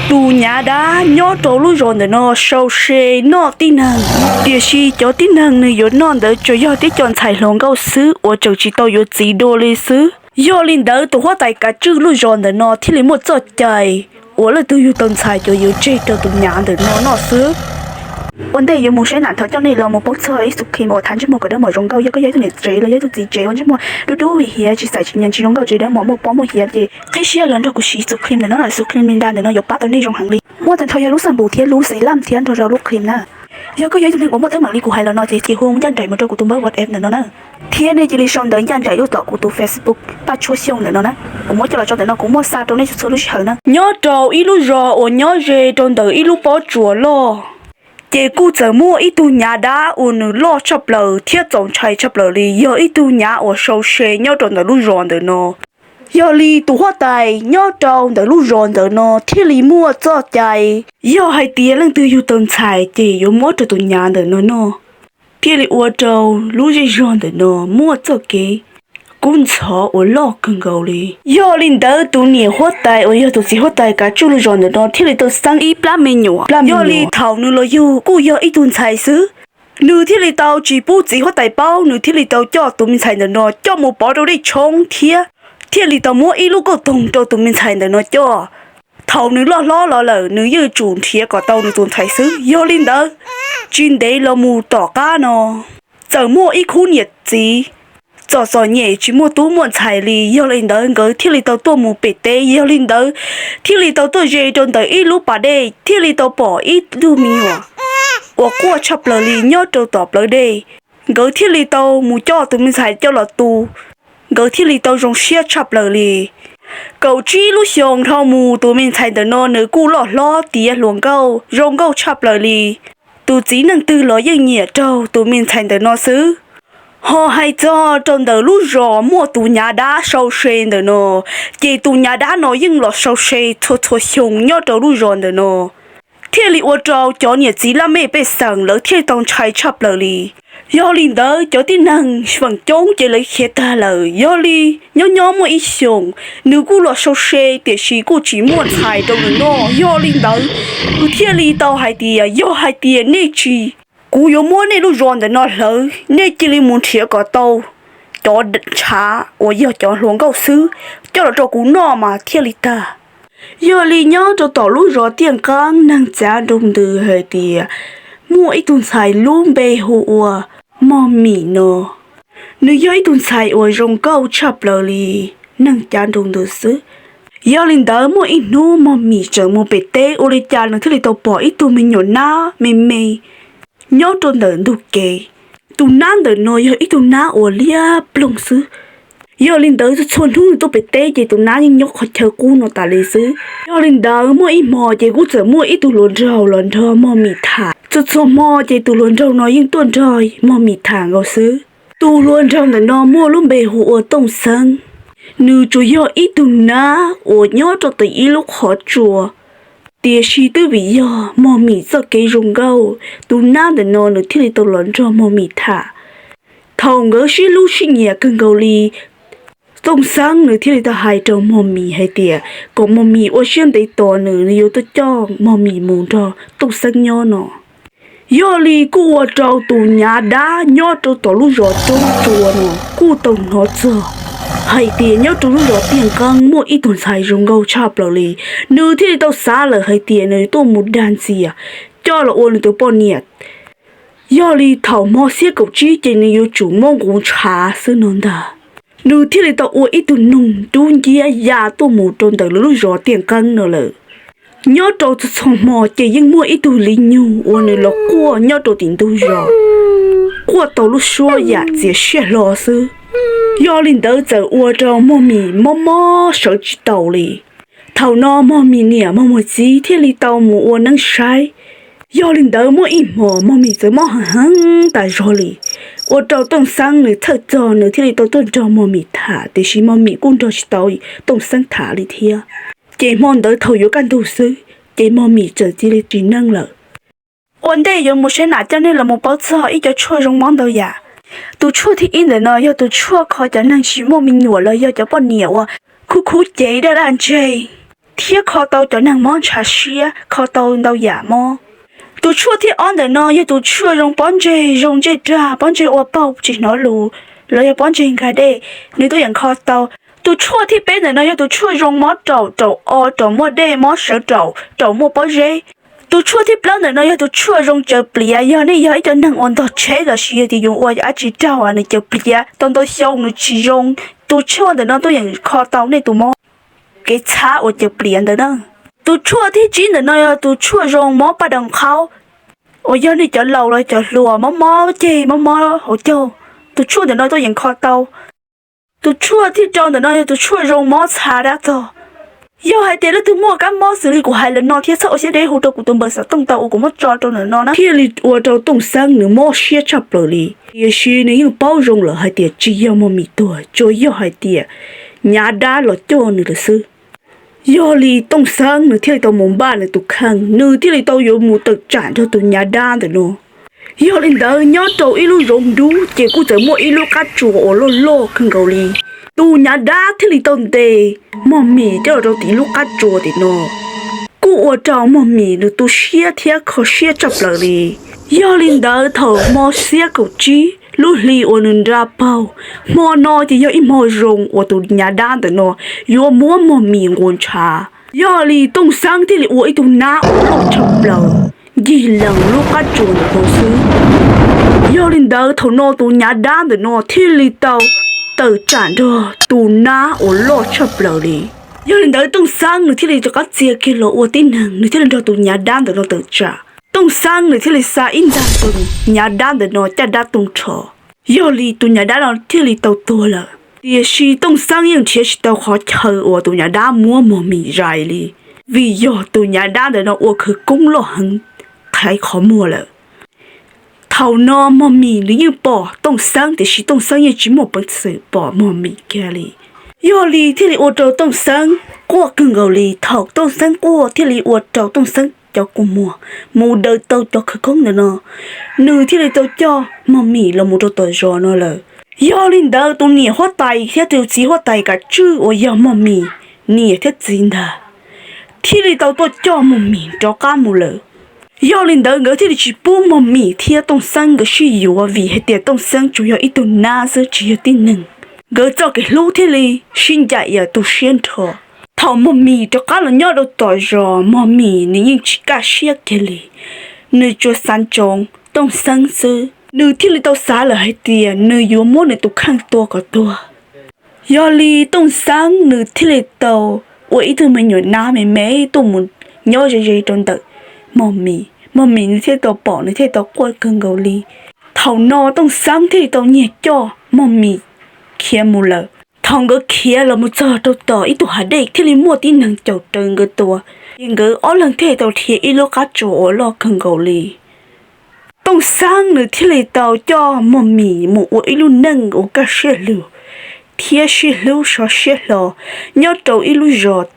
Tus nyav dab nyob rau lub zos ntawm no sau se noj tib neeg, tiam sis cov tib neeg nws yuav noj ntawd tsuas yog tib co ntxhais hluas nkauj xwb uas tseem tsis tau yuav txiv dua li xwb. Yog li ntawd tus huab tais kav tswj lub zos ntawm no thiaj li muaj txoj cai uas leej twg yug tau ntxhais cov yuav tseg rau tus nyav ntawm no noj xwb. Ua ntej yuav mus saib nam thov coj nej los mus paub txog ib xus kheem uas thav ntsej muag kom dawb mos zoo nkauj. Yog koj yog ib tug niam tsev los yog ib tug txiv tsev ua ntsej muag dub dub vim hiav tsis xav tsis nyiam tsis zoo nkauj tsis dawb mos muaj pob muaj hiav ces qib siab los nrog kuv siv xus kheem ntawm no. Xus kheem li nta ntawm no yuav pab tau nej zoo heev li. Muaj tag nrho yog lub xab npum thiab lub xev laj thiab nrog rau lub kheem na. Yog koj yog ib tug neeg uas muaj teeb meem li kuv hais los no ces cia hu ncaj nraim mus rau kuv tus npawb WhatsApp ntawm no na. Thiab nej cia li sau ntawv ncaj nraim tuaj tom kuv tus Facebook Paj Tshuaj Xyooj ntawm no na. Kuv muab coj los tso ntawm no, kuv muab xa rau nej txhua txhua lub sij hawm na. Nyob rau ib lub zos uas nyob ze rau ntawm ib lub pob tsuas loj, ces kuj txawm muaj ib tug nyav dab uas nws loj tshaj plaws thiab txaus ntshai tshaj plaws li, yog ib tug nyav uas sau se nyob rau ntawm lub zos ntawm no. Yog li tus huab tais nyob rau ntawm lub zos ntawm no thiaj li muaj txoj cai, yog hais tias leej twg yug tau ntxhais ces yuav muab rau tus nyav ntawm no noj, thiaj li ua rau lub zej zog ntawm no muaj txoj kev kub ntxhov uas loj kawg nkaus li. Yog li ntawd tus niam huab tais uas yog tus txiv huab tais kav tswj lub zos ntawm no thiaj li tau xeeb ib plab me nyuam. Yog li thaum nws los yug kuj yog ib tug ntxhais xwb, nws thiaj li tau tsis pub txiv huab tais paub, nws thiaj li tau coj tus me ntxhais ntawm no coj mus pov rau dej tshoob thiab thiaj li tau muab ib lub kauj toog rau tus me ntxhais ntawm no coj. Thaum nws loj hlob los lawm nws yeej tsum nrhiav kom tau nws tus ntxhais xwb. Yog li ntawd, tsis ntev los mus tom qab no, txawm muaj ib khub niam txiv txom txom nyem tsis muaj tub muaj ntxhais li. Yog li ntawd nkawd thiaj li tau tuaj mus pem teb. Yog li ntawd thiaj li tau tuaj ze rau ntawm ib lub pas dej, thiaj li tau pom ib tug me nyuam uas quaj tshaj plaws li nyob rau tom plawv dej. Nkawd thiaj li tau mus coj tus me ntxhais coj los tu, nkawd thiaj li tau zoo siab tshaj plaws li. Kaum tsib lub xyoos dhau mus tus me ntxhais ntawm no nws kuj loj hlob tiav hluas nkauj zoo nkauj tshaj plaws li. Tus txiv neej twg los yeej nyiam raug tus me ntxhais ntawm no xwb. Ho hais txog rau ntawm lub zos muaj tus nyav dab sau se ntawm no, ces tus nyav dab no yeej los sau se txhua txhua xyoo nyob rau lub zos ntawm no, thiaj li ua rau cov niam txiv laj mej pej xeem lawv thiaj li tau ntshai tshaj plaws li. Yog li ntawd cov tib neeg feem coob ces lawv khiav tag lawm. Yog li nyob nyob muaj ib xyoos, nws kuj los sau se tiam sis kuj tsis muaj ntxhais rau nws noj. Yog li ntawd, nws thiaj li tau hais tias, yog hais tias nej tsis, kuv yuav muab nej lub zos ntawm no hlawv, nej cia li mus nrhiav kom tau cov ntshav uas yog cov hluas nkauj xwb coj los rau kuv noj mas thiaj li tag. Yog li nyob rau tom lub zos Tiaj Nqeeb neeg txav nroo ntws hais tias muaj ib tug ntxhais lub npe hu ua Mog Mim no. Nws yog ib tug ntxhais uas zoo nkauj tshaj plaws li, neeg cav nroo ntws xwb. Yog li ntawd muaj ib hnub Mog Mim tseem mus pem teb ua li cas nws thiaj li tau pom ib tug me nyuam nab me me nyob rau ntawm ntug kev. Tus nab ntawm no yog ib tug nab uas liab ploog xwb. Yog li ntawd txhua txhua hnub nws tuaj pem teb ces tus nab yeej nyob qhov chaw qub no tas li xwb. Yog li ntawd muaj ib hmo ces kuj txawm muaj ib tug hluas nraug los nrog Mog Mim tham. Txhua txhua hmo ces tus hluas nraug no yeej tuaj nrog Mog Mim tham nkaus xwb. Tus hluas nraug ntawm no muaj lub npe hu ua Tooj Xeeb. Nws tsuas yog ib tug nab uas nyob rau tim ib lub qhov tsua, tiam sis twb vim yog Mog Mim txoj kev zoo nkauj, tus nab ntawm no nws thiaj li tau los nrog Mog Mim tham. Thaum nkawd sib hlub sib nyiam kawg nkaus li, Tooj Xeeb nws thiaj li tau hais rau Mog Mim hais tias kom Mog Mim ua siab ntev tos nws, nws yuav tuaj coj Mog Mim mus nrog Tooj Xeeb nyob no. Yog li kuj ua rau tus nyav dab nyob rau tom lub zos Roob Tsua no kuj tau hnov txog hais tias nyob rau lub zos Tiaj Nqeeb muaj ib tug ntxhais zoo nkauj tshaj plaws li. Nws thiaj li tau xav lawm hais tias nws tuaj mus dag ntxias coj los ua nws tus poj niam. Yog li thaum hmo xiab kaum tsib ces nws yuav tsum muab nqus ntshav xwb no ntag. Nws thiaj li tau ua ib tug noog dub nciab ya tuaj mus rau ntawm lawv lub zos Tiaj Nqeeb no lawm. Nyob rau txhua txhua hmo ces yeej muaj ib tug li nyug uas nws los quaj nyob rau tim ntug zos, quaj tau lub suab yam txias siab hlo xwb. Yog li ntawd txawm ua rau Mog Mim mob mob sawv tsis taus li. Thaum no Mog Mim niam Mog Mog txiv thiaj li tau mus ua neeb saib. Yog li ntawd muaj ib hmos Mog Mim txawm mob heev heev tas zog li, ua rau Tooj Xeeb nws txhawj txog nws thiaj li tau tuaj nrog Mog Mim tham, tiam sis Mog Mim kuj nrog tsis tau Tooj Xeeb tham li thiab. Ces hmo ntawd thaum yuav kaj ntug xwb, ces Mog Mim txawm cia li tsis neeb lawm. Ua ntej yuav mus saib nam coj nej los mus paub txog ib co tshuaj zoo mob ntau yam. Tus tshuaj thib ib ntawm no yog tus tshuaj kho cov neeg tsis muaj me nyuam los yog cov poj niam uas khub khub cev daj daj ntseg. thiab kho tau cov neeg mob ntshav siab, kho tau ntau yam mob. Tus tshuaj thib ob ntawm no yog tus tshuaj zoo pob ntseg, zoo ntsej rag, pob ntseg ua paug tsis hnov lus, los yog pob ntseg nkag dej, nws tuaj yeem kho tau. Tus tshuaj thib peb ntawm no yog tus tshuaj zoo mob raum, raum o, raum muaj dej, mob sawv raum, raum muaj pob zeb. Tus tshuaj thib plaub ntawm no yog tus tshuaj zoo caws pliav, yog nej yog ib cov neeg uas ntog tsheb los sis yog tias yus ua dab tsi raug nws caws pliav tau ntau xyoo nws tsis zoo, tus tshuaj ntawm no tuaj yeem kho tau nej tus mob, kev txhab uas caws pliav ntawd na. Tus tshuaj thib tsib ntawm no yog tus tshuaj zoo mob paj daus qhaub, uas yog nej cov laus los cov hluas mob mob ceg mob mob hauv caug, tus tshuaj ntawm no tuaj yeem kho tau. Tus tshuaj thib rau ntawm no yog tus tshuaj zoo mob txha dab tog. Yog hais tias leej twg muaj kab mob xws li kuv hais lawm no thiab txhob ua siab deb hu rau kuv tus npawb xov tooj tau uas kuv muab tso rau ntawm no na, thiaj li ua rau Tooj Xeeb nws mob siab tshaj plaws li. Tiam sis nws yeej paub zoo lawm hais tias tsis yog Mos Mis tuag, tsuas yog hais tias Nyav Dab los coj nws lawm xwb. Yog li Tooj Xeeb nws thiaj li tau mus npaj nws tus kheej, nws thiaj li tau yuav mus tawm tsam nrog tus Nyav Dab ntawm no. Yog li ntawd nyob rau ib lub zoov dub ces kuj txawm muaj ib lub qab tsuas uas loj loj kawg nkaus li. Tus Nyav Dab thiaj li tau ntes Mos Mis coj los rau tim lub qab tsuas tim no, kuj ua rau Mos Mis nws tu siab thiab kho siab tshaj plaws li. Yog li ntawd thaum hmo xiab kaum tsib lub hli uas nws nra paug, hmo no ces yog ib hmo zoo uas tus Nyav Dab ntawm no yuav muab Mos Mis nquas ntshav. Yog li Tooj Xeeb thiaj li ua ib tug nab uas loj tshaj plaws ncig lees lub qab tsuas ntawm no xwb. Yog li ntawd thaum no tus Nyav Dab ntawm no thiaj li tau tawm tsam nrog tus nab uas loj tshaj plaws li. Yog li ntawd Tooj Xeeb nws thiaj li rov qab txia kiag los ua tib neeg, nws thiaj li nrog tus Nyav Dab ntawm no tawm tsam. Tooj Xeeb nws thiaj li xa ib nta tus Nyav Dab ntawm no caj dab tu nrho. Yog li tus Nyav Dab no thiaj li tau tuag lawm. Tiam sis Tooj Xeeb yeej nrhiav tsis tau qhov chaw uas tus Nyav Dab muab Mos Mis zais li, vim yog tus Nyav Dab ntawm no ua khawv koob loj heev, qhaiv qhov muag lawm. Thaum no Mos Mis nws yeej pom Tooj Xeeb tiam sis Tooj Xeeb yeej tsis muaj peev xwm pom Mos Mis kiag li. Yog li thiaj li ua rau Tooj Xeeb quaj kawg nkaus li. Thaum Tooj Xeeb quaj thiaj li ua rau Tooj Xeeb cov kua muag mus daws tau cov khawv koob ntawm no, nws thiaj li tau coj Mos Mis los mus rau tom zos no lawm. Yog li ntawd tus niam huab tais thiab tus txiv huab tais kav tswj uas yog Mos Mis niam thiab txiv ntag thiaj li tau tuaj coj Mos Mis rov qab mus lawm. Yog li ntawd nkawd thiaj li tsis pub Mos Mis thiab Tooj Xeeb nkawd sib yuav vim hais tias Tooj Xeeb tsuas yog ib tug nab xwb tsis yog tib neeg. Nkawd txoj kev hlub thiaj li sib ncaim yam tu siab nrho. Thaum Mos Mis rov qab los nyob rau tom zos, Mos Mis nws yeej tsis kaj siab kiag li. Nws tsuas xav ntsoov Tooj Xeeb xwb. Nws thiaj li tau xav lawm hais tias nws yuav muab nws tus kheej tua kom tuag. Yog li Tooj Xeeb nws thiaj li tau ua ib tug me nyuam nab me me tuaj mus nyob ze ze rau ntawm Mos Mis. Mos Mis nws thiaj li tau pom, nws thiaj li tau quaj kawg nkaus li. Thaum no Tooj Xeeb thiaj li tau nyiag coj Mos Mis khiav mus lawm. Thaum nkawd khiav los mus txog rau tom ib tug hav dej thiaj li muaj tib neeg caum raws nkawd tua, ces nkawd ob leeg thiaj li tau dhia ib lub qab tsuas uas loj kawg nkaus li. Tooj Xeeb nws thiaj li tau coj Mos Mis mus ua ib lub neej uas kaj siab lug thiab sib hlub sov siab hlo nyob rau ib lub zos